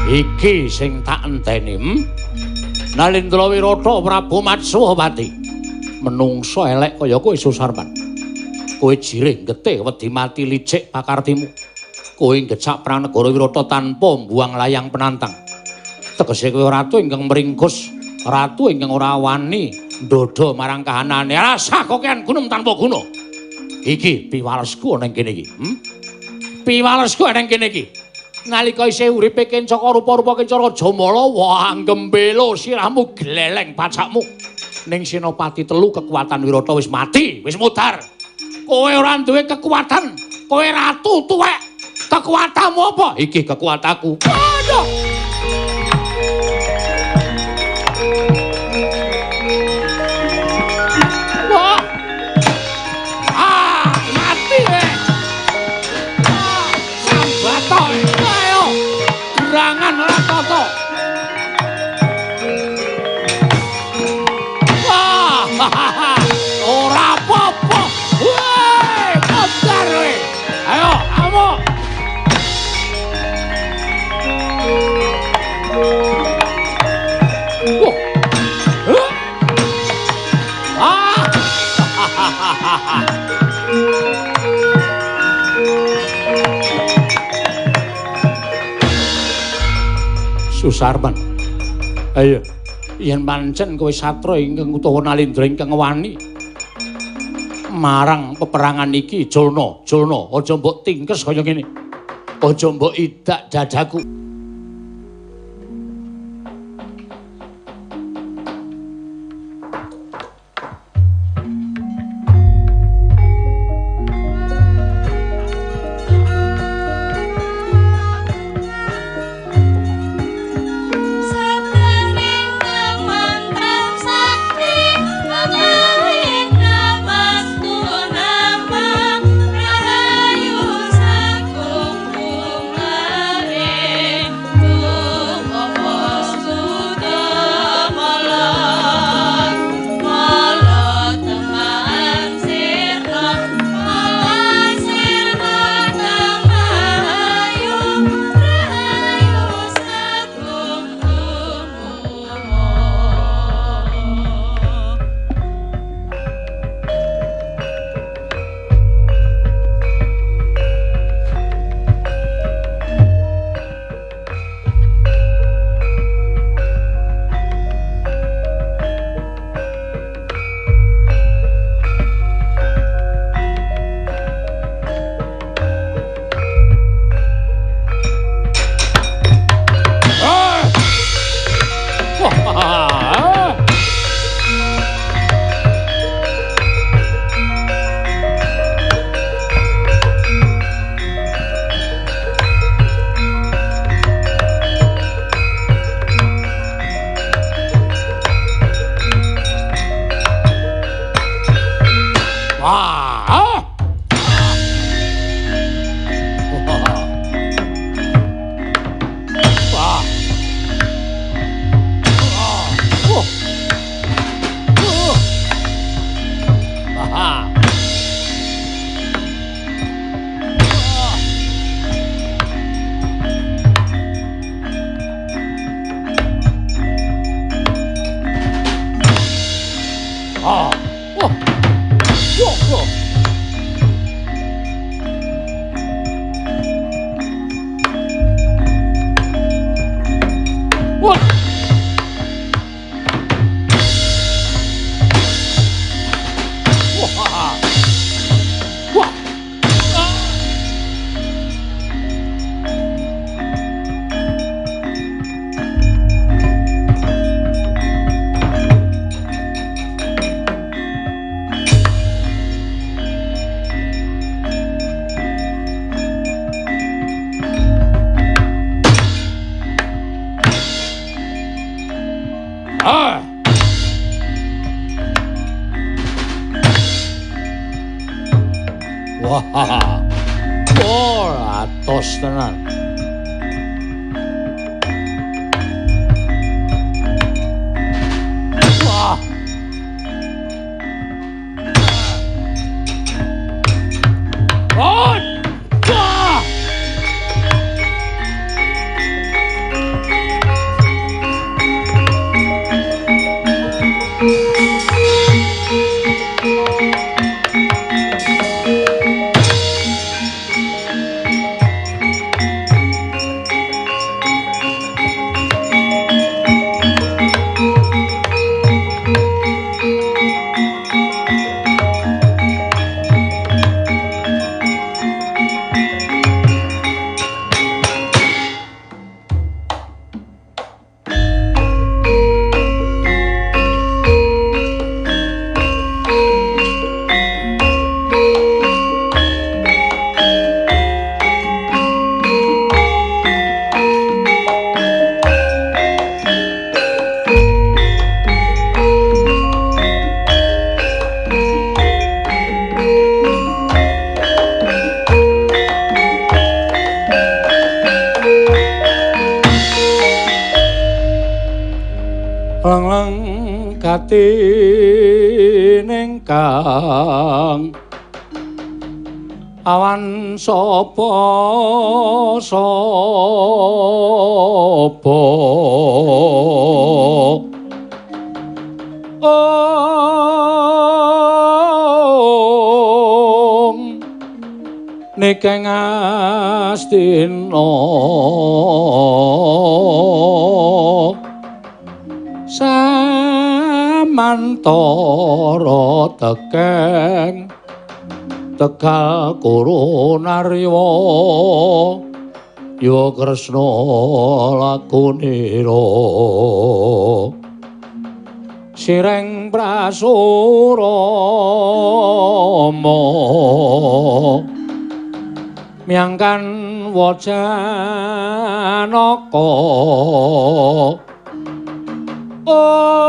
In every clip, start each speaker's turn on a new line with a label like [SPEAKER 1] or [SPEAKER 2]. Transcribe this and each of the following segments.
[SPEAKER 1] Iki sing tak enteni. Nalindra Wirata Prabu Matswapati. Menungso elek kaya kowe Susarman. Kowe jirih getih wedi mati licik pakartimu. Kowe ngecak perang negara Wirata tanpa mbuang layang penantang. Tegese kowe ratu ingkang meringkus, ratu ingkang ora wani ndodho marang kahanane. Rasah kokean gunung tanpa guna. Iki piwalesku ana ing kene iki. Piwalesku ana ing kene iki. Nalika isih uripe Kencaka rupa-rupa Kencara Jamala, wah gembelo sirahmu gleleng pacakmu. Ning Senopati telu kekuatan Wirata wis mati, wis mudar. Kowe ora duwe kekuatan, kowe ratu tuwek. Kekuatanmu apa? Iki kekuatanku. Aduh. Wah. Ah, mati kowe. Ah, sambato. Ayo. Gerangan ora tata. Wah, ora apa-apa. Woi, modar kowe. Ayo, amuk. Wah. Huh? Ah. Susarman. Ayo, yen pancen kowe satra ingkang utawa Nalindra ingkang wani marang peperangan iki, julna, julna, aja mbok tingkes kaya ngene. Aja mbok idak dadaku. Wah, oh, atos tenan. Wah. Oh. Wah. Leng-leng gati ningkang awan sapa sapa Om nikeng astina samantara tekeng Tegal Kuru Narya ya Kresna lakunira sireng prasurama myangkan wajanaka. Om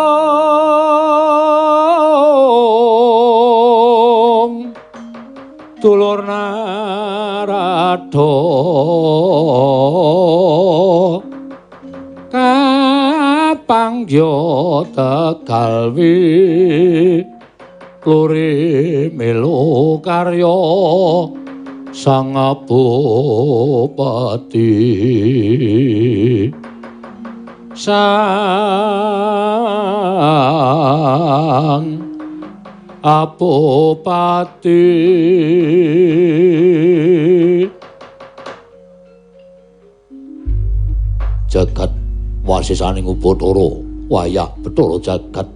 [SPEAKER 1] dulur Narada kapangya Tegal wi luri melu karya sang bupati sang Apopati. Jagat wasisaning Upacara wayah Bathara jagat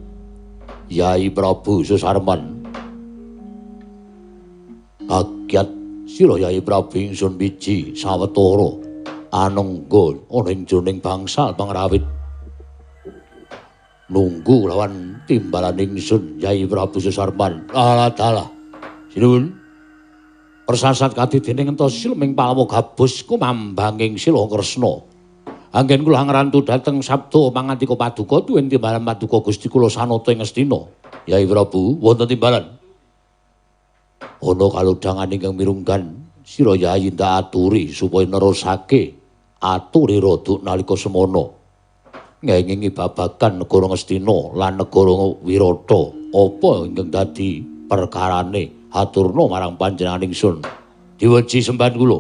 [SPEAKER 1] Yai Prabu Susarman kagiat sira Yai Prabu ingsun biji sawetara anengga ana ing jroning bangsal pangrawit nunggu lawan timbalan ingsun Yai Prabu Susarman. Alah dalah sinuwun persasat kadidening entos silming palawa gabus kumambanging sila Kresna. Anggen kula ngrantu dhateng sabda pangantika paduka tuwin timbalan paduka Gusti kula sanata ing Ngastina. Yai Prabu wonten timbalan ana kalodhangan ingkang mirunggan sira Yai ndak aturi supaya nerusake aturi raduk nalika semana ngengingi babagan negara Ngastina lan negara Wirata. Apa ingkang dadi perkarane haturna marang panjenengan ingsun. Diweji sembahan kula.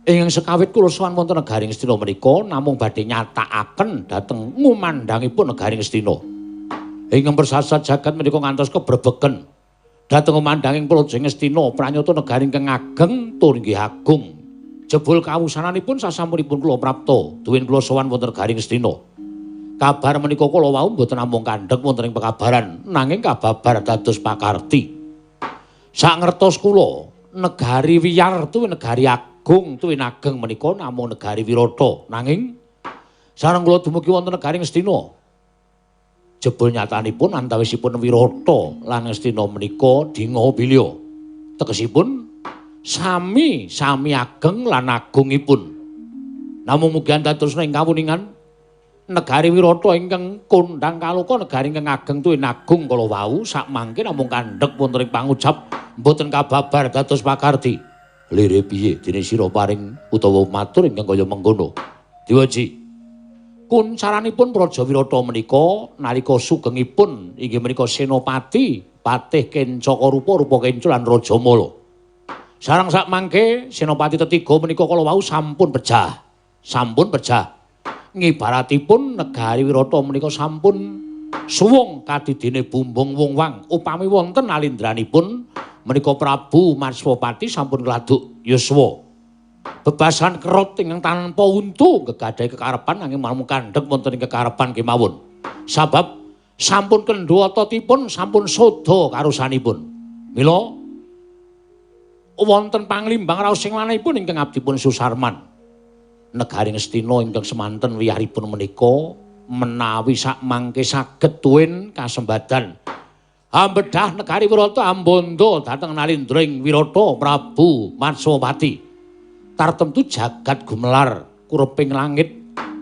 [SPEAKER 1] Ingkang sekawit kula sowan wonten negari Ngastina menika namung badhe nyatakaken dhateng ngumandhangipun negari Ngastina. Ingkang persasat jagat menika ngantos kebrebegen dhateng ngumandhanging Praja Ngastina pranyata negari ingkang ageng tur inggih agung. Jebul kawusananipun sasampunipun kula prapta duwin kula sowan wonten negari Ngastina. Kabar menika kula wau mboten namung kandhek wonten ing pekabaran nanging kababar dados pakarti. Sangertos kula negari wiyar tuwin negari agung tuwin ageng menika namung negari Wirata. Nanging sareng kula dumugi wonten negari Ngastina. Jebul nyatanipun antawisipun Wirata lan Ngastina menika dinga bilya. Tegesipun sami sami ageng lan agungipun. Namung mugi andados ing kawuningan negari Wirata ingkang kondhang kaloka negari ingkang ageng tuwin agung kala wau sakmangke namung kandhek wonten ing pangucap mboten kababar dados pakarti. Lire piye dene sira paring utawa matur ingkang kaya mengkono. Diweji. Kuncaranipun Praja Wirata menika nalika sugengipun inggih menika Senopati Patih Kencaka Rupa Rupa Kenca lan Rajamala. Sareng sakmangke Senopati tetiga menika kala wau sampun pejah. Sampun pejah. Ngibaratipun negari Wirata menika sampun suwung kadidene bumbung wong-wang. Upami wonten alindranipun menika Prabu Matswapati sampun ngladuk yuswa. Bebasan kerot ingkang tanpa untu gegadhahi kekarepan nanging namung kandhek wonten ing kekarepan kemawon. Sabab sampun kendho ototipun sampun soda karusanipun. Mila wonten panglimbang raos sing lanahipun ingkang abdipun Susarman. Negari Ngastina ingkang semanten wiyaripun menika menawi sakmangke saged tuwin kasembadan ambedah negari Wirata ambandha dhateng nalindra ing Wirata Prabu Matswapati. Tartemtu jagat gumelar kureping langit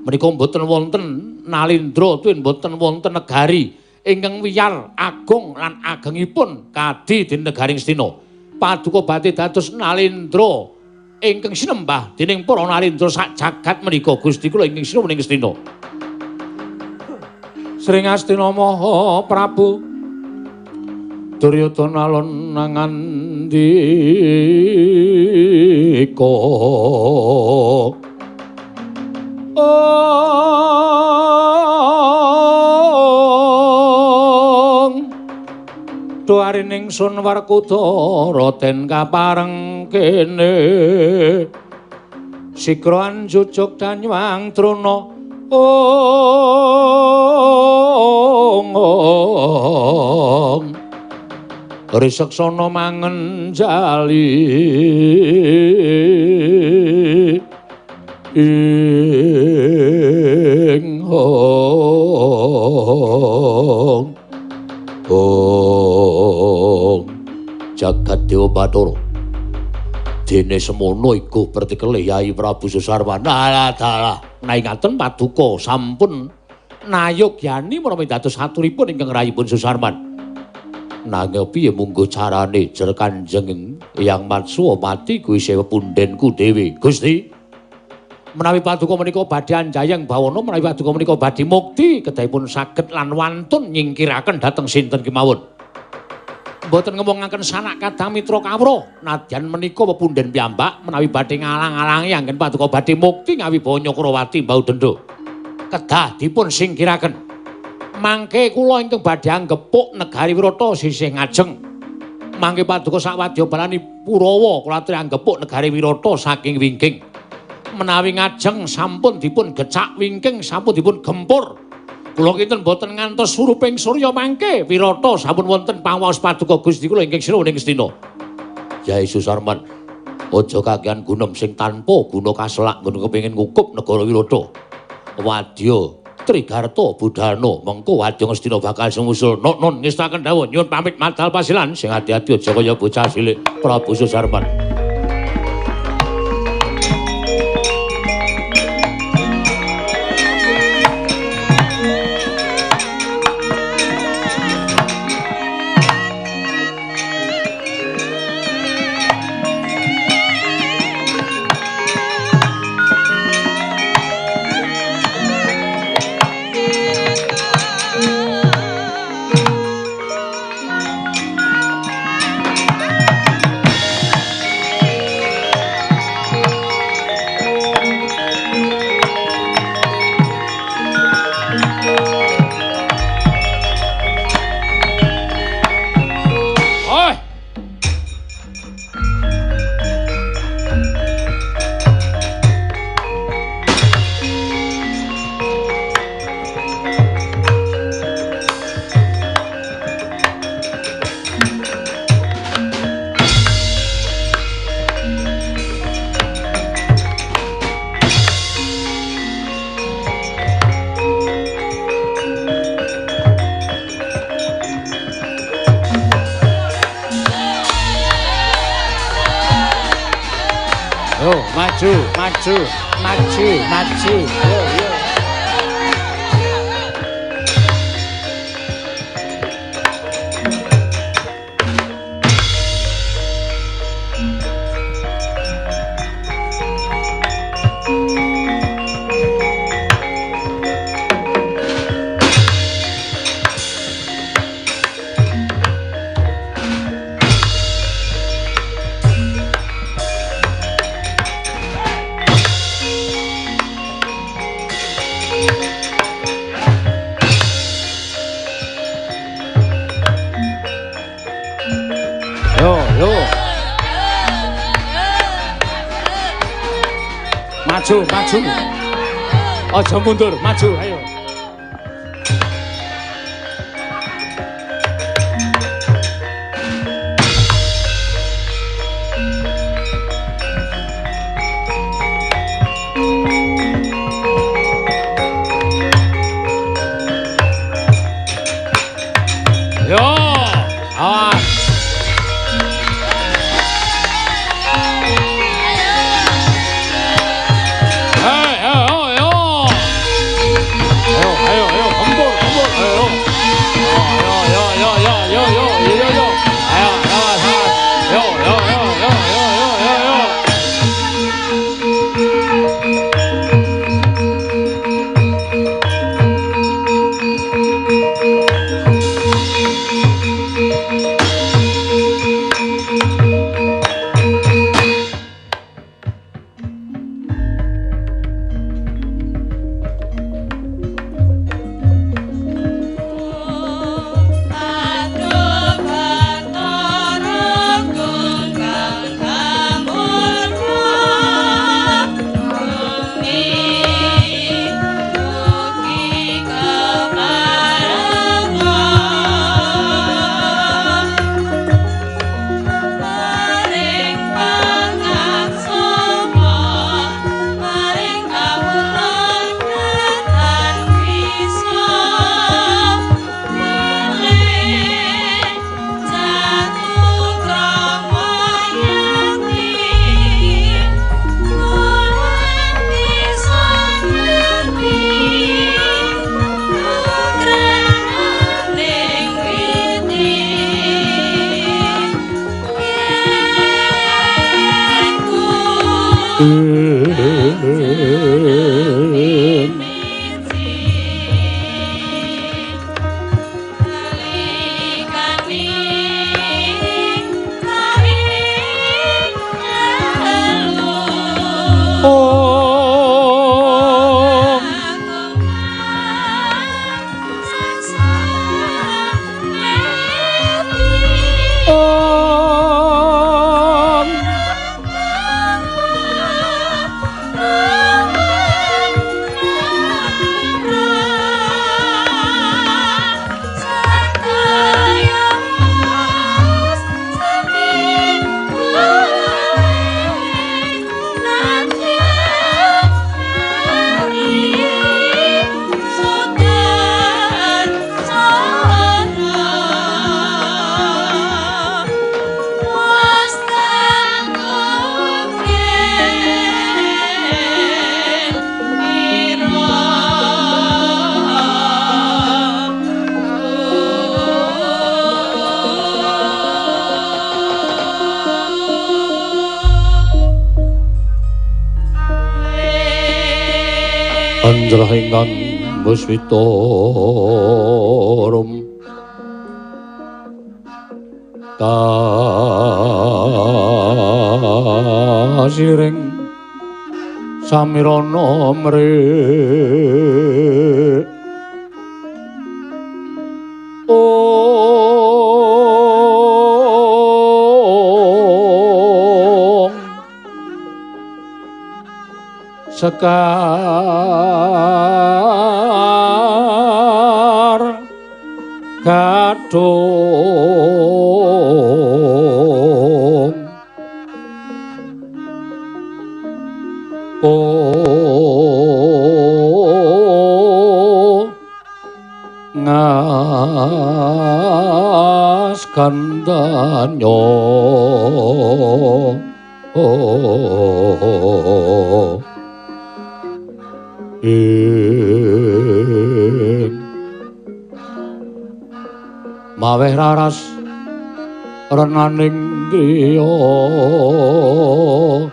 [SPEAKER 1] menika mboten wonten nalindra tuwin mboten wonten negari ingkang wiyar agung lan agengipun kadi dening negari Ngastina. Paduka badhe dados nalindra ingkang sinembah dening para nalindra sak jagat menika Gusti kula ingkang sinuwun ing Ngastina. Sri Ngastina Maha Prabu Duryudana alon nangandika. Ong Duarining sun Werkudara den kapareng kene Sikroan jujuk danyang Drona. Ong ong Riseksana mangenjali ing ong ong jagat Dewa Bathara. Dene semono iku pertikele Yai Prabu Susarman. Alah dalah, menawi ngaten paduka sampun nayogyani menawi dados aturipun ingkang rayipun Susarman. Nanging piye mungguh carane jer Kanjeng Hyang Matswapati kuwi isih pundhenku dhewe. Gusti, menawi paduka menika badhe anjayeng bawana, menawi paduka menika badhe mukti, kedahipun saged lan wantun nyingkiraken dhateng sinten kemawon. Mboten ngomongaken sanak kadang mitra kawruh, nadyan menika pepundhen piyambak menawi badhe ngalang-alangi anggen paduka badhe mukti ngawibawa Nyakrawati mbau dendha. Kedah dipun singkiraken. Mangke kula ingkang badhe anggepuk negari Wirata sisih ngajeng. Mangke paduka sawadya balani Purawa kula aturi anggepuk negari Wirata saking wingking. Menawi ngajeng sampun dipun gecak wingking, sampun dipun gempur. Kula kinten boten ngantos suruping surya mangke Wirata sampun wonten pangaos paduka Gusti kula ingkang sinuwun ing Ngastina. Yai Susarman, aja kakehan gunem sing tanpa guna kaselak nggon kepengin ngukup negara Wirata. Wadya Trigarta Budana mengko wadya Ngastina bakal sumusul. Nun nun ngestaken dawuh nyuwun pamit madal pasilan sing ati-ati aja kaya bocah cilik Prabu Susarman. Maju, maju, maju, maju. Yo, yo. Maju, maju. Aja mundur, maju, ayo. Yo, awas. Hey, yo, yo. Anjlah ingkang muswita rum kasiring samirana mrik ong sekar gadhung ngas kandanyo ing maweh raras renaning griya ong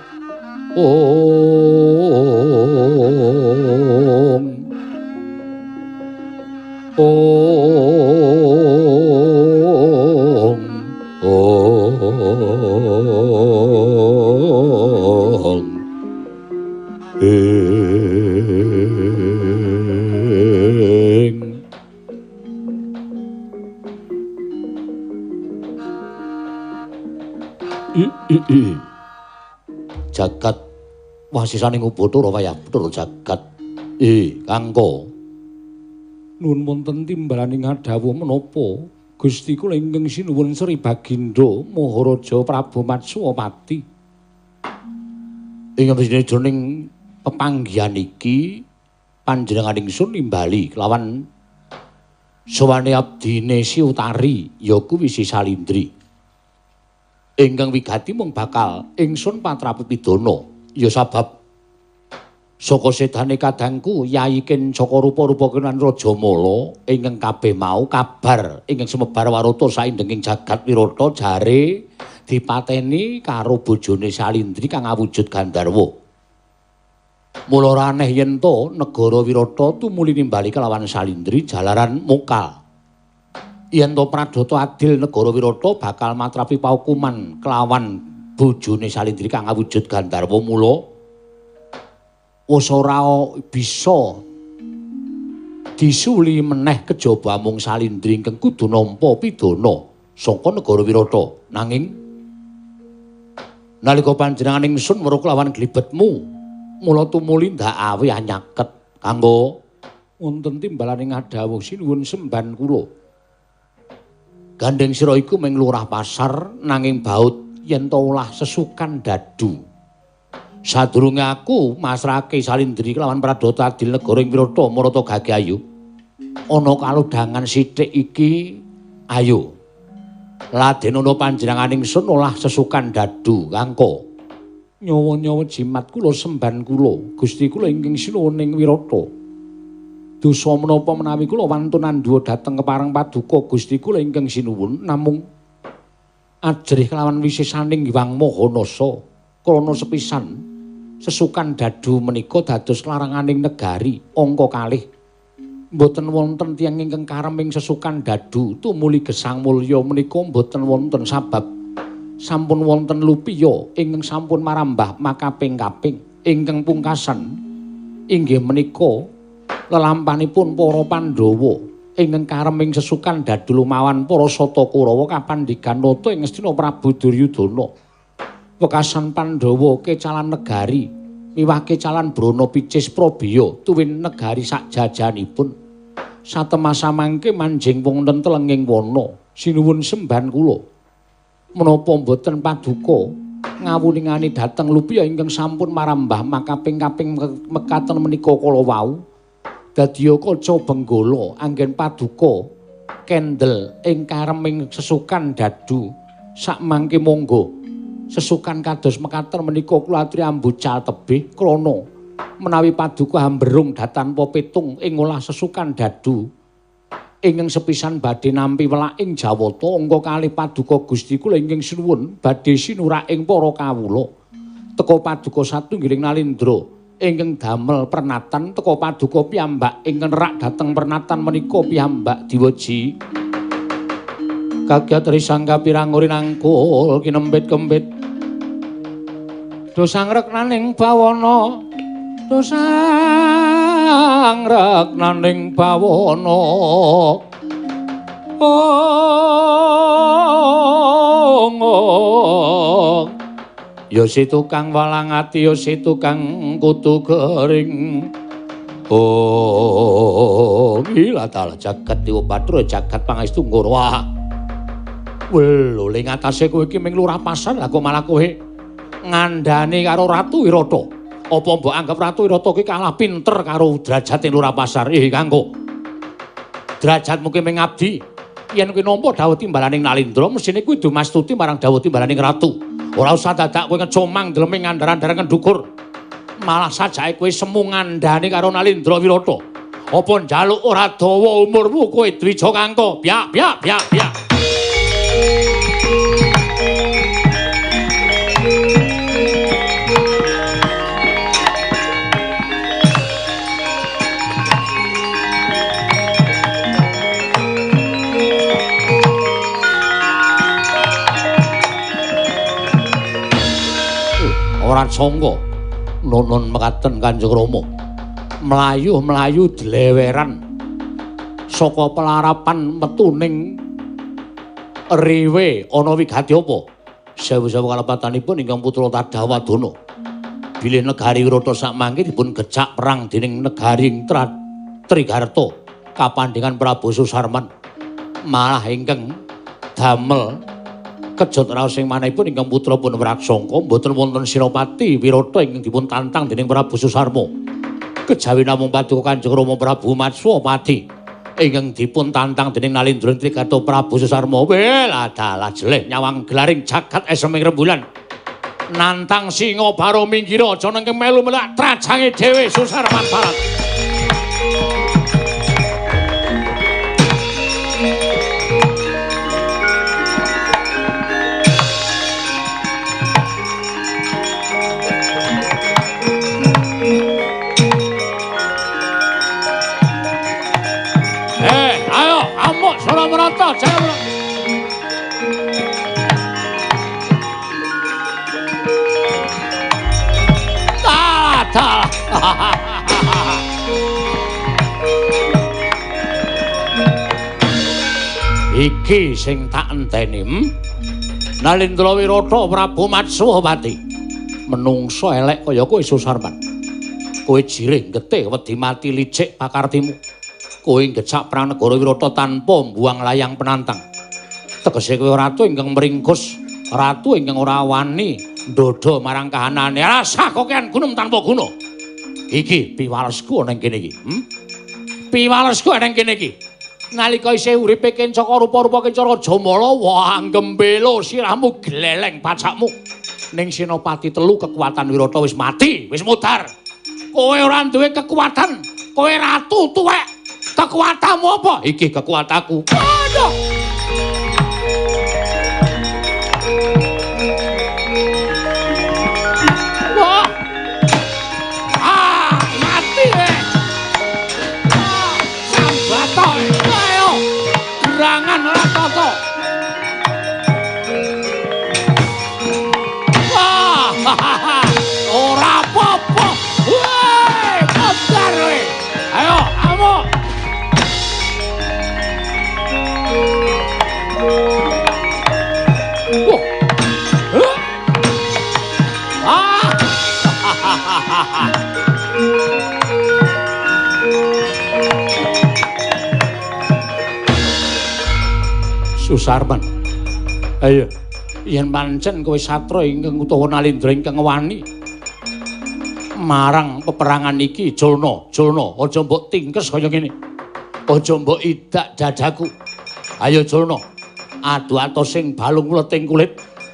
[SPEAKER 1] ong ong ing jagat wasisaning Ubathara wayah Bathara jagat. Kangko nuwun wonten timbalaning adhawuh menapa Gusti kula ingkang sinuwun Sri Bagindo Maharaja Prabu Matswapati. Ing jroning pepanggihan iki panjenengan ingsun nimbali kelawan sowane abdine Si Utari ya kuwi Si Salindri. Ingkang wigati mung bakal ingsun patrapi pidana ya sabab saka sedane kadangku Yai Kencaka rupa-rupa kenan Rajamala ingkang kabeh mau kabar ingkang sumebar warata saindenging jagat Wirata jare dipateni karo bojone Salindri kang awujud Gandharwa. Mula ora aneh yen to negara Wirata tumuli nimbali kelawan Salindri jalaran mokal. Yen to pradata adil negara Wirata bakal matrapi paukuman kelawan bojone Salindri kang awujud Gandharwa. Mula wis ora bisa disuli meneh kejaba mung Salindri ingkang kudu nampa pidana saka negara Wirata. Nanging nalika panjenengan ingsun weruh kelawan glibetmu, mula tumuli ndakawe anyaket kanggo wonten timbalaning adhawuh sinuwun semban kula. Gandeng sira iku ming lurah pasar nanging baut yen to olah sesukan dadu. Sadurunge aku masrahake Salindri kelawan pradata adil negara ing Wirata marata gage ayu. Ana kalodhangan sithik iki ayo. Laden ana panjenengan ingsun olah sesukan dadu kangko. Nyawa-nyawa jimat kula semban kula, Gusti kula ingkang sinuwun ing Wirata. Dosa menapa menawi kula wantun andhuwa dhateng kepareng paduka Gusti kula ingkang sinuwun namung ajrih kelawan wisesaning Hyang Maha Nasa krana sepisan sesukan dadu menika dados laranganing negari angka kalih. Mboten wonten tiyang ingkang karem ing sesukan dadu tumuli gesang mulya menika mboten wonten sabab sampun wonten lupiya ingkang sampun marambah makaping-kaping ingkang pungkasan inggih menika lelampanipun para Pandhawa ingkang karem ing sesukan dadu lumawan para Sata Kurawa kapandigan nata ing Ngastina Prabu Duryudana. Wekasan Pandhawa kecalan negari miwah kecalan Brana Picis Prabiya tuwin negari sakjajanipun satemasa mangke manjing wonten telenging wana. Sinuwun semban kula menapa mboten paduka ngawuningani dhateng lupiya ingkang sampun marambah makaping-kaping mekaten menika kala wau dadiya kaca benggala anggen paduka kendel ing kareming sesukan dadu sakmangke monggo sesukan kados mekaten menika kula aturi ambucal tebih krana menawi paduka hamberung datanpa pitung ing olah sesukan dadu ingkang sepisan badhe nampi welaking Jawata angka kalih paduka Gusti kula ingkang sinuwun badhe sinurak ing para kawula teka paduka satunggiling nalindra Ingkang damel pernatan teka paduka piyambak ingkang nerak dhateng pernatan menika piyambak diweji. Kagyat risang kapirang rinangkul kinempit-kempit. Dosangreknaning bawana, dosangreknaning bawana. Oh, oh. Ya si tukang walang ati, ya si tukang kutu kering. Oh, gila dalah jagat dewa batro jagat pangestu nggoro. Wah. Lho, ling atase kowe iki ming lurah pasar, lah kok malah kowe ngandani karo Ratu Wirata. Apa mbok anggap Ratu Wirata ki kalah pinter karo derajate lurah pasar? Kanggo. Derajatmu ki ming abdi. Yen kowe nampa dawuh timbalaning Nalindra, mesthine kuwi dumastuti marang dawuh timbalaning ratu. Ora usah dadak kowe ngecomang dleming ngandar-andar ngendukur. Malah sajake kowe semu ngandani karo Nalindra Wirata. Apa njaluk ora dawa umurmu kowe Dwija Kangka? Byak byak byak byak. Ora sangka nunun mekaten Kanjeng Rama. Mlayu-mlayu dleweran saka pelarapan metu ning riwe ana wigati apa? Sewu-sewu kalepatanipun ingkang putra Tadawadana. Bilih negari Wirata sakmangke dipun gecak perang dening negari Trigarta kapandhingan Prabu Susarman. Malah ingkang damel kejot raos ing manahipun ingkang putra pun Wraksangka mboten wonten Senopati Wirata ingkang dipun tantang dening Prabu Susarma. Kejawi namung paduka Kanjeng Rama Prabu Matswapati ingkang dipun tantang dening Nalindra Trigarta Prabu Susarma. Wel adalah jeleh nyawang gelaring jagat eseming rembulan. Nantang singa baro minggira aja nengke melu melak trajange dhewe Susarman Barat. Merata, jaya. Dalah, dalah. Iki sing tak enteni, Nalindra Wirata Prabu Matswapati. Menungso elek kaya kowe Susarman. Kowe jirih getih wedi mati licik pakartimu. Kowe ngecak perang negara Wirata tanpa mbuang layang penantang. Tegese kowe ratu ingkang meringkus, ratu ingkang ora wani ndodha marang kahanane. Rasah kokean gunung tanpa guna. Iki piwalesku ana ing kene iki. Piwalesku ana ing kene iki. Nalika isih uripe kencaka rupa-rupa Kencara Jamala, wah gembelo sirahmu gleleng pacakmu. Ning Senopati telu kekuatan Wirata wis mati, wis mudhar. Kowe ora duwe kekuatan, kowe ratu tuwek. Kekuatanmu apa? Iki kekuatanku. Aduh. Wah. Ah, mati eh. Ah, sambato. Ayo. Gerangan ora toto. Wah. Ora apa-apa. Woi, kabar kowe. Ayo, amuk. Susarman. Ayo, yen pancen kowe satra ingkang utawa Nalindra ingkang wani marang peperangan iki, julna, julna, aja mbok tingkes kaya ngene. Aja mbok idak dadaku. Ayo julna. Adu atos sing balung mleting kulit.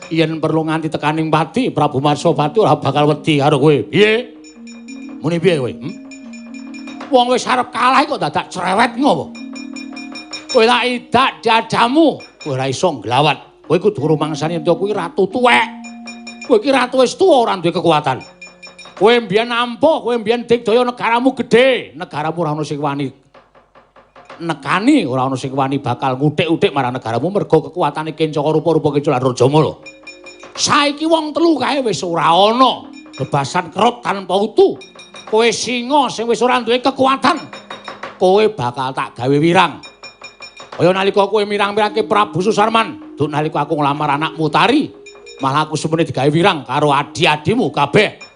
[SPEAKER 1] Yen perlu nganti tekaning pati, Prabu Matswapati ora bakal wedi karo kowe. Piye? Muni piye kowe? Wong wis arep kalah kok dadak cerewet ngopo? Kowe tak idak dadamu, kowe ora iso nglawat. Kowe kudu rumangsani yen kuwi ratu tuwek. Kowe iki ratu wis tuwa ora duwe kekuatan. Kowe mbiyen ampuh, kowe mbiyen digdaya negaramu gedhe, negaramu ora ana sing wani nekani, ora ana sing wani bakal nguthik-uthik marang negaramu merga kekuatane Kencaka rupa-rupa Kenca lan Rajamala. Saiki wong telu kae wis ora ana, bebasan kerut tanpa utu. Kowe singa sing wis ora duwe kekuatan, kowe bakal tak gawe wirang. Kaya nalika kowe mirang-mirangke Prabu Susarman, duk nalika aku nglamar anakmu Tari, malah aku semene digawe wirang karo adi-adimu kabeh.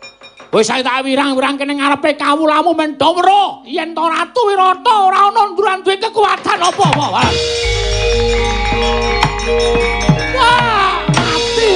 [SPEAKER 1] Wis saiki tak wirang-wirangke ning ngarepe kawulamu men do weruh yen to Ratu Wirata ora ana nduran duwe kekuatan apa-apa. Wah, mati.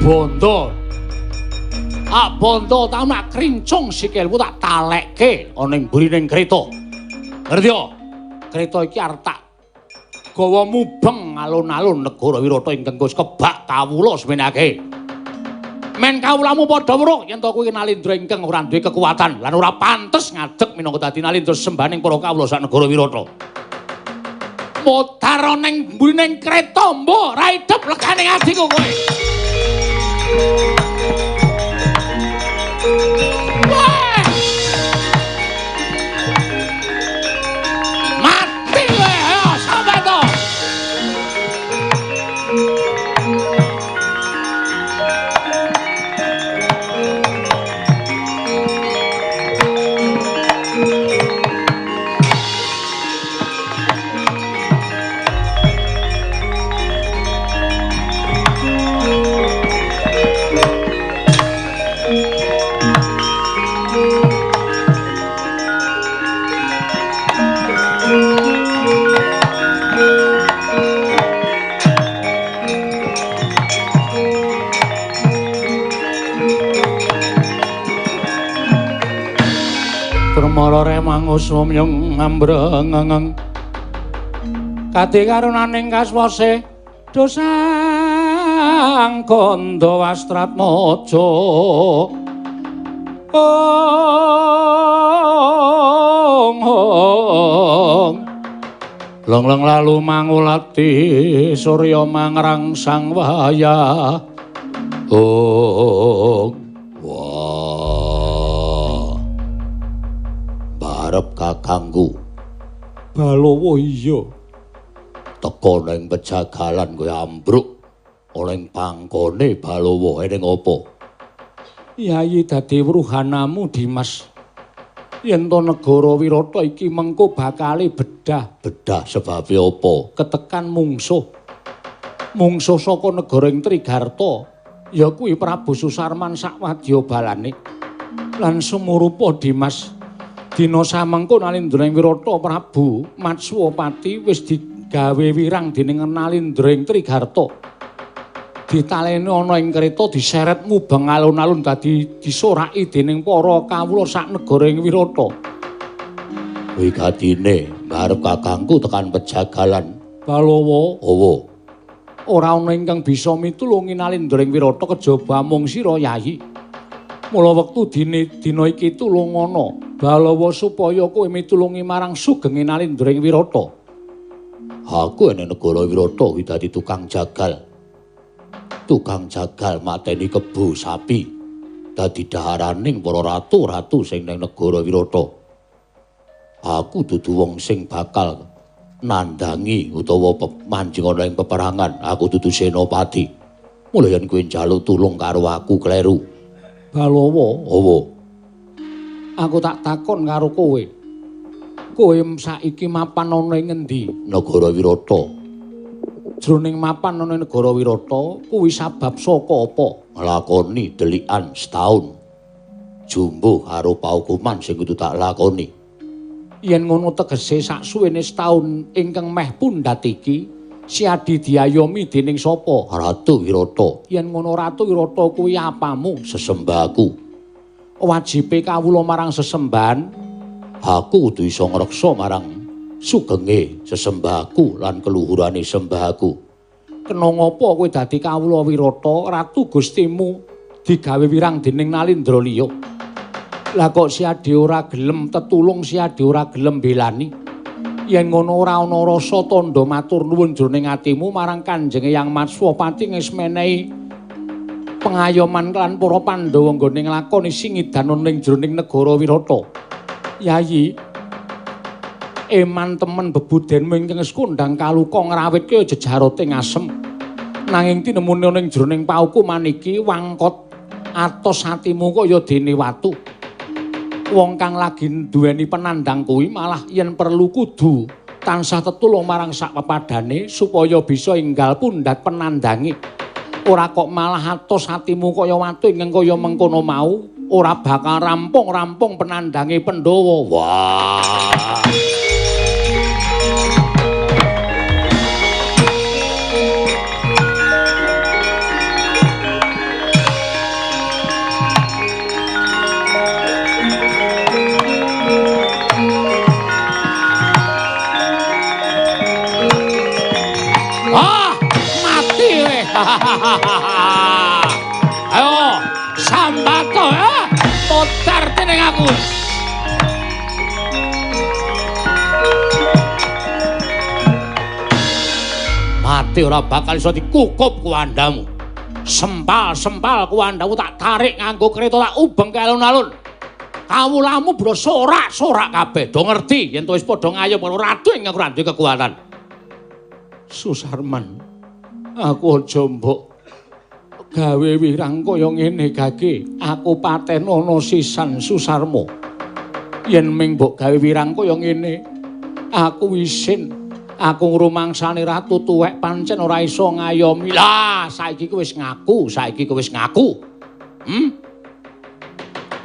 [SPEAKER 1] Bondo. Ah bondo tak nak krincung sikilmu tak talekke ana ning mburine kreta. Ngerti ya? Kreta iki arep tak gawa mubeng alun-alun negara Wirata ingkang wis kebak kawula semenake. Men kawulamu padha weruh yen to kuwi Nalindra ingkang ora duwe kekuatan lan ora pantes ngadeg minangka dadi Nalindra sembahaning para kawula sak negara Wirata. Modar ning mburine kreta mbok ra idep legane adhiku kowe. Mati kowe, ayo sampe to. Permara remangusum yung ngambrengeng kadi karunaning kaswase dosang kandha wastratmaja. Ong ong long-long lalu mangulati surya mangrangsang wayah. Ong wah barep kakangku Balawa iya teka ning pejagalan kowe ambruk ana ing pangkone Balawa ning apa? Yayi dadi wruhanamu Dimas yen to negara Wirata iki mengko bakale bedah. Bedah sebabe apa? Ketekan mungsuh. Mungsuh saka negara ing Trigarta ya kuwi Prabu Susarman sak wadya balane. Lan sumurupa Dimas dina samengko Nalindra ing Wirata Prabu Matswapati wis digawe wirang dening Nalindra ing Trigarta. Ditaleni ana ing kreta diseret mubeng alun-alun dadi disoraki dening para kawula sak negara ing Wirata. Wigatine ngarep kakangku tekan pejagalan Balawa. Owo. Ora ana ingkang bisa mitulungi Nalindra ing Wirata kejaba mung sira Yayi. Mula wektu dina iki tulungana Balawa supaya kowe mitulungi marang sugenge Nalindra ing Wirata. Aku ene negara Wirata kuwi dadi tukang jagal. Tukang jagal mateni kebo sapi dadi daharaning para ratu-ratu sing ning negara Wirata. Aku dudu wong sing bakal nandhangi utawa manjing ana ing peperangan. Aku dudu senopati. Mula yen kowe njaluk tulung karo aku kleru. Balawa, owo. Aku tak takon karo kowe. Kowe saiki mapan ana ing ngendi? Negara Wirata. Jroning mapan ana negara Wirata kuwi sabab saka apa? Nglakoni delikan setahun. Jumbuh karo paukuman sing kudu tak lakoni. Yen ngono tegese sak suwene setahun ingkang meh pundhat iki Siadi diayomi dening sapa? Ratu Wirata. Yen ngono Ratu Wirata kuwi apamu? Sesembahku. Wajibe kawula marang sesembahan, aku kudu iso ngreksa marang sugenge sesembahku lan keluhurane sembahku. Kena ngapa kowe dadi kawula Wirata, ratu gustimu digawe wirang dening Nalindra liya. Lah kok Siade ora gelem tetulung, Siade ora gelem belani. Yen ngono ora ana rasa tandha matur nuwun jroning atimu marang Kanjeng Eyang Matswapati wis menehi pengayoman lan para Pandhawa nggone nglakoni singidan ning jroning negara Wirata. Yayi, eman temen bebudenmu ingkang wis kondhang kaluka ngrawitke jejarote ngasem. Nanging tinemune ning jroning paukuman iki wangkot atos atimu kaya dene watu. Wong kang lagi duweni penandang kuwi malah yen perlu kudu tansah tetulung marang sak pepadane supaya bisa enggal pundhat penandange. Ora kok malah atos atimu kaya watu ingkang kaya mengkono mau, ora bakal rampung-rampung penandange Pandhawa. Wah. Ayo sambato ya, putar dening aku. Mati ora bakal iso dikukup kuwandamu. Sempal-sempal kuwandamu tak tarik nganggo kereta tak ubeng ke alun-alun. Kawulamu bro sorak-sorak kabeh do ngerti yen to wis padha ngayom karo ratu ingkang ora duwe kekuatan. Susarman, aku aja mbok gawe wirang kaya ngene gage, aku patenono sisan Susarma. Yen ming mbok gawe wirang kaya ngene, aku isin. Aku ngrumangsani ratu tuwek pancen ora iso ngayomi. Lah, saiki kowe wis ngaku, saiki kowe wis ngaku.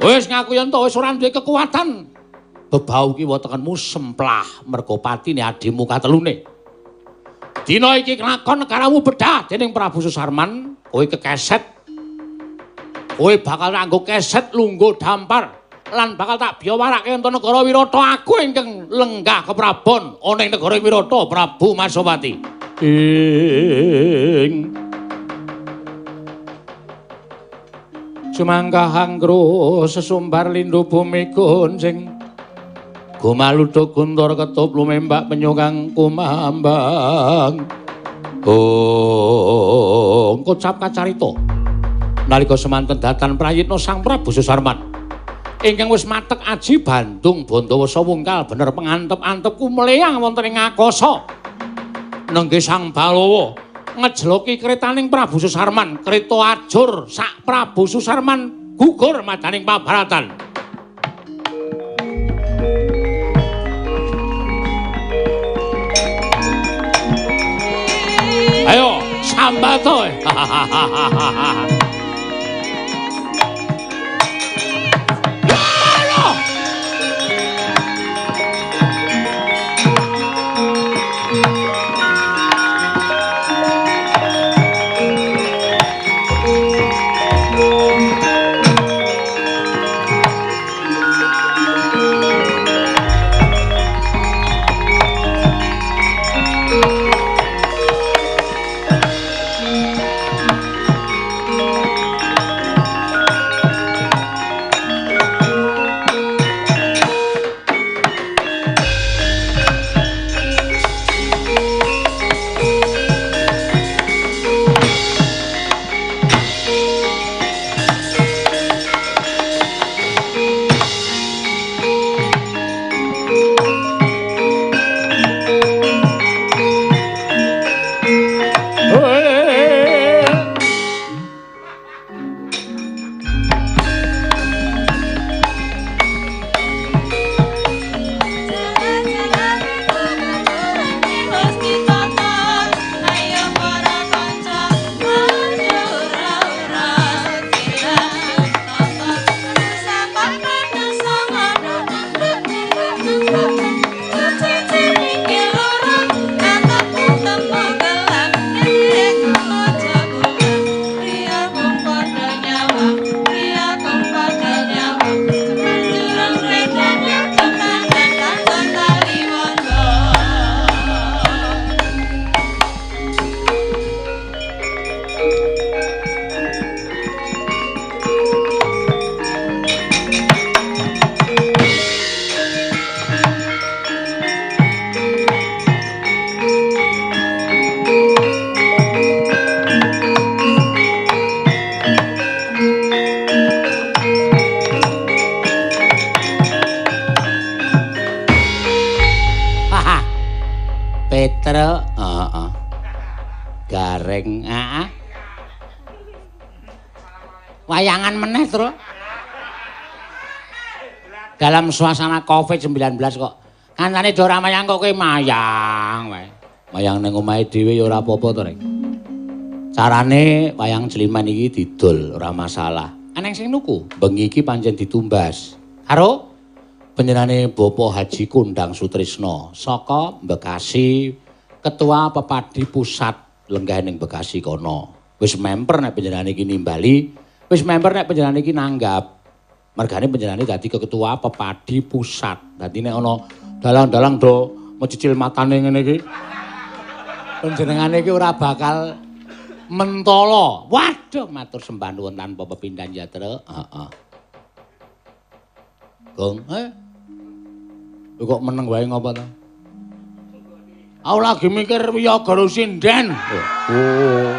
[SPEAKER 1] Wis ngaku yen to wis ora duwe kekuatan. Bebau kiwa tekenmu semplah mergo patine adimu katelune. Dina iki kelakon negaramu bedah dening Prabu Susarman, kowe kekeset. Kowe bakal nganggo keset lungguh dampar lan bakal tak biyawarake ento negara Wirata aku ingkang lenggah keprabon ana ing negara Wirata Prabu Masopati. Ing sumangkah anggrus sesumbar lindu bumi goncing gumaluduk guntur ketup lumembak penyu kang kumambang. Oh, kocap kacarita nalika semanten datan prayitna Sang Prabu Susarman ingkang wis matek aji Bandung Bandawasa wungkal bener pengantep-antep kumleyang wonten ing akasa. Nenggih Sang Balawa ngejloki kretaning Prabu Susarman, kreta ajur sak Prabu Susarman gugur madaning pabaratan. Ayo sambato. Petruk, heeh. Gareng, heeh. Wayangan meneh, Truk. Dalam suasana Covid-19 kok kancane do ora mayang kok kowe mayang wae. Mayang ning omahe dhewe ya ora apa-apa to, Rek. Carane wayang jeliman iki didol ora masalah. Aneng sing nuku bengi iki pancen ditumbas karo panjenengane Bapak Haji Kondang Sutrisno saka Bekasi, Ketua Pepadi Pusat lenggah ning Bekasi kono. Wis memper nek panjenengane iki nimbali, wis memper nek panjenengane iki nanggap. Mergane panjenengane dadi Ketua Pepadi Pusat. Dadi nek ana dalang-dalang do mecicil matane ngene iki, panjenengane iki ora bakal mentolo. Waduh, matur sembah nuwun tanpa pepindhan ya, Truk. Heeh. Gong, kok meneng wae ngopo to? Aku lagi mikir wiyaga sinden. Oh.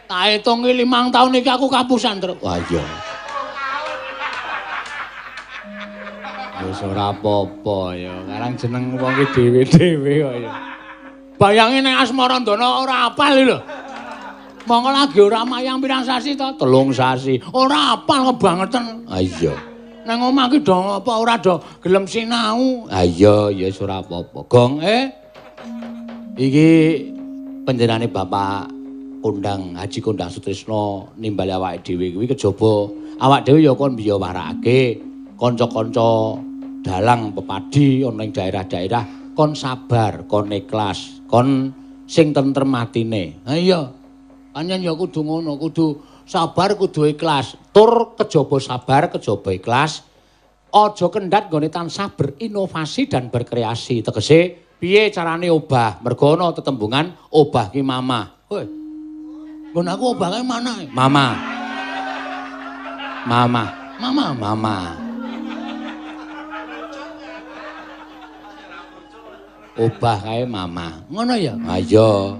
[SPEAKER 1] Tak hitungi 5 tahun iki aku kapusan, Truk. Wah iya. Wis ora apa-apa ya. Karang jeneng wong iki dhewe-dhewe kok ya. Bayange ning Asmarandana ora apal lho. Monggo lagi ora mayang pirang sasi to? 3 sasi. Ora apal kebangetan. Ha iya. Nang omah ki do apa ora do gelem sinau. Ha iya, ya wis ora apa-apa. Gong, iki panjenengane Bapak Kondang Haji Kondang Sutrisno nimbali awake dhewe kuwi kejaba awak dhewe ya kon biyawarake kanca-kanca dalang pepadi ana ing daerah-daerah kon sabar, kon ikhlas, kon sing tentrem atine. Ha iya. Pancen ya kudu ngono, kudu sabar, kudu ikhlas. Tur kejaba sabar, kejaba ikhlas. Aja kendhat nggone tansah berinovasi dan berkreasi. Tegese piye carane obah? Mergo ana tetembungan obah ki mamah. Hoi. Nggon aku obah kae mana? Mama. Mama. Mama, mama. Obah kae mama. Ngono ya? Ha iya.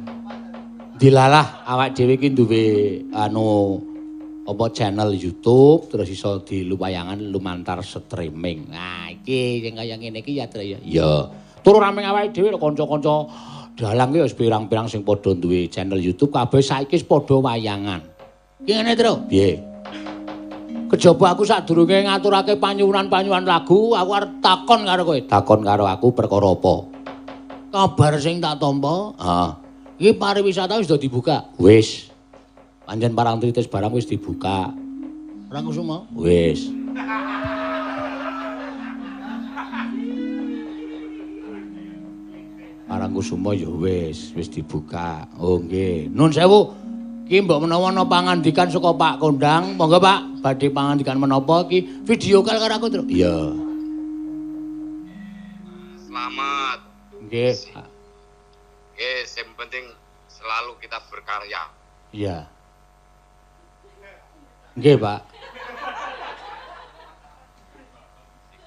[SPEAKER 1] Dilalah awak dhewe iki duwe anu apa channel YouTube terus iso diluwayangan lumantar streaming. Nah, iki sing kaya ngene iki ya, Tru ya. Iya. Tur ora mung awake dhewe kanca-kanca dalang ki wis pirang-pirang sing padha duwe channel YouTube kabeh saiki wis padha wayangan. Ki ngene, Tru. Piye? Kejaba aku sadurunge ngaturake panyuwunan-panyuwunan lagu, aku arep takon karo kowe. Takon karo aku perkara apa? Kabar sing tak tampa, heeh. Iki pariwisata wis do dibuka. Wis. Pancen Parangtritis barang wis dibuka. Parangkusumo? Wis. Parangkusumo ya wis, wis dibuka. Oh nggih. Nun sewu. Ki mbok menawa ana pangandikan saka Pak Kondang, monggo Pak, badhe pangandikan menapa iki video call karo aku, Truk. Iya.
[SPEAKER 2] Selamat.
[SPEAKER 1] Nggih.
[SPEAKER 2] Nggih, sing penting selalu kita berkarya.
[SPEAKER 1] Iya. Nggih, Pak.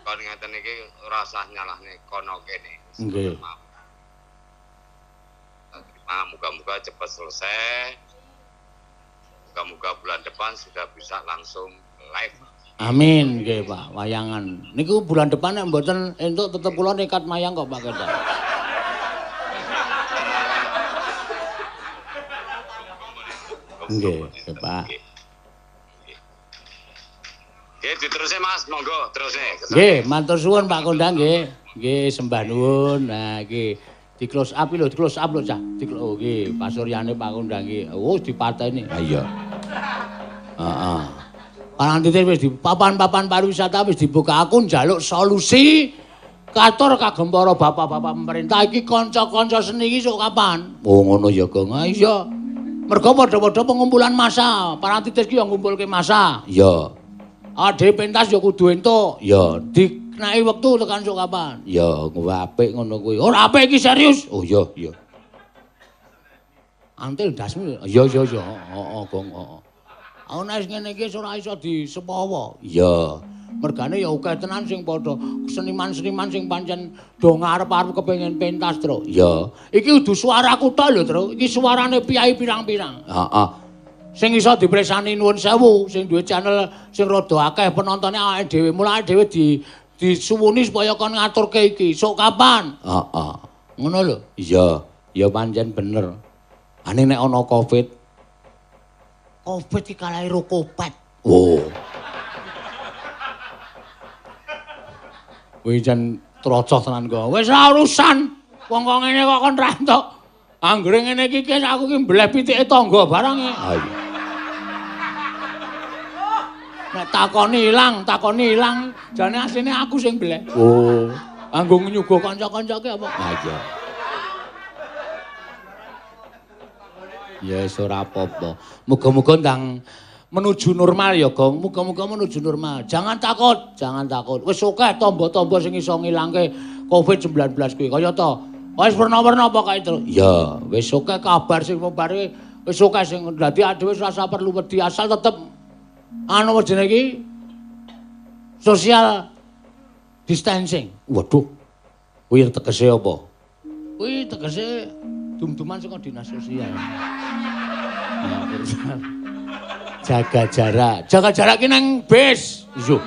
[SPEAKER 2] Kon ngeten iki ora usah nyalahne kono kene.
[SPEAKER 1] Nggih.
[SPEAKER 2] Terima, moga-moga cepat selesai. Moga-moga bulan depan sudah bisa langsung live.
[SPEAKER 1] Amin, nggih, Pak. Wayangan. Niku bulan depan nek mboten entuk tetep kula nekat mayang kok, Pak Kondang. Nggih, Pak.
[SPEAKER 2] Nggih, diterusne Mas, monggo terusne.
[SPEAKER 1] Nggih, matur suwun Pak Kondang nggih. Nggih, sembah nuwun. Nah, iki di close up lho, di close up lho, Cah. Di oh nggih, pasuryane Pak Kondang iki. Oh, dipateni. Ha iya. Heeh. Parangtritis wis di papan-papan pariwisata wis dibuka, aku njaluk solusi katur kagem para bapak-bapak pemerintah iki kanca-kanca seni iki sok kapan? Oh ngono ya, Gong. Ha iya. Mergo padha-padha pengumpulan massa. Parangtritis ki ya ngumpulke massa. Iya. Ade pentas ya kudu entuk. Ya, dikenai wektu tekan sok kapan? Ya, apik ngono kuwi. Ora apik iki serius. Oh iya, iya. Antil ndasmu. Iya, iya, iya. Heeh, Gong, heeh. Aku nek ngene iki ora iso disepawa. Iya. Mergane ya akeh tenan sing padha seniman-seniman sing pancen do ngarep-arep kepengin pentas, Truk. Iya. Iki kudu suaraku tok lho, Truk. Iki suarane piyai pirang-pirang. Heeh. Sing iso dipresani nuwun sewu, sing duwe channel sing rada akeh penontone awake dhewe. Mulane dhewe di Disuwuni supaya kon ngaturke iki. Sok kapan? Heeh. Ngono lho. Iya, ya pancen bener. Ane nek ana Covid. Covid iki kalahe rokopet. Oh. Kuwi jan trocoh tenan kok. Wis ora urusan. Wong kok ngene kok kon ra entuk. Anggere ngene iki aku ki mbleh pitike tangga barang. Ha iya. Nek takoni ilang, jane asline aku sing mbleh. Oh. Anggo nyuguh kanca-kancake apa? Ha iya. Ya wis ora apa-apa. Muga-muga ndang menuju normal ya, Gong. Muga-muga menuju normal. Jangan takut, jangan takut. Wis akeh tamba-tamba sing iso ngilangke Covid-19 kuwi. Kaya to, wis werna-werna pokoke itu. Iya, wis akeh kabar sing mubare, wis akeh sing dadi adewe wis rasa perlu wedi asal tetep anu jenenge iki social distancing. Waduh. Kuwi tegese apa? Kuwi tegese dum-duman saka dinas sosial. Jaga jarak. Jaga jarak ki nang bis. Iya.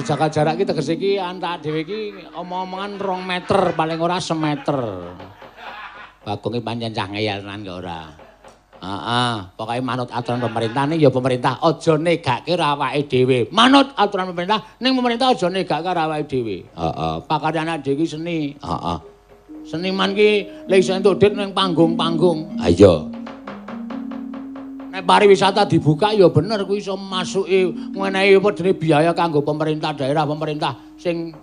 [SPEAKER 1] Jaga jarak ki tegese iki antar dhewe iki omong-omongan 2 meter paling ora semeter. Bagong ki pancen cah ngeyel tenan kok ora. Heeh, pokoke manut aturan pemerintah ning ya pemerintah aja negake awake dhewe. Manut aturan pemerintah ning pemerintah aja negake awake dhewe. Heeh, pakaryane dhewe ki seni. Heeh. Seniman ki lek iso entuk duit ning panggung-panggung. Ha iya. Nek pariwisata dibuka ya bener kuwi iso masuki ngenehi apa jenenge biaya kanggo pemerintah daerah, pemerintah sing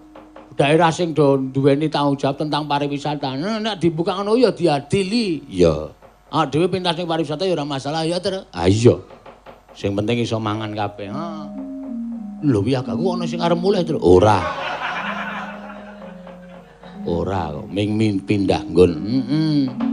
[SPEAKER 1] daerah sing do duweni tanggung jawab tentang pariwisata. Nek dibuka ngono ya diadili. Iya. Ah dhewe pentas ning pariwisata ya ora masalah ya, Tru. Ha iya. Sing penting iso mangan kabeh. Ha. Lho piye aku ana sing arep mulih, Tru? Ora. Ora kok ming pindah nggon. Heeh.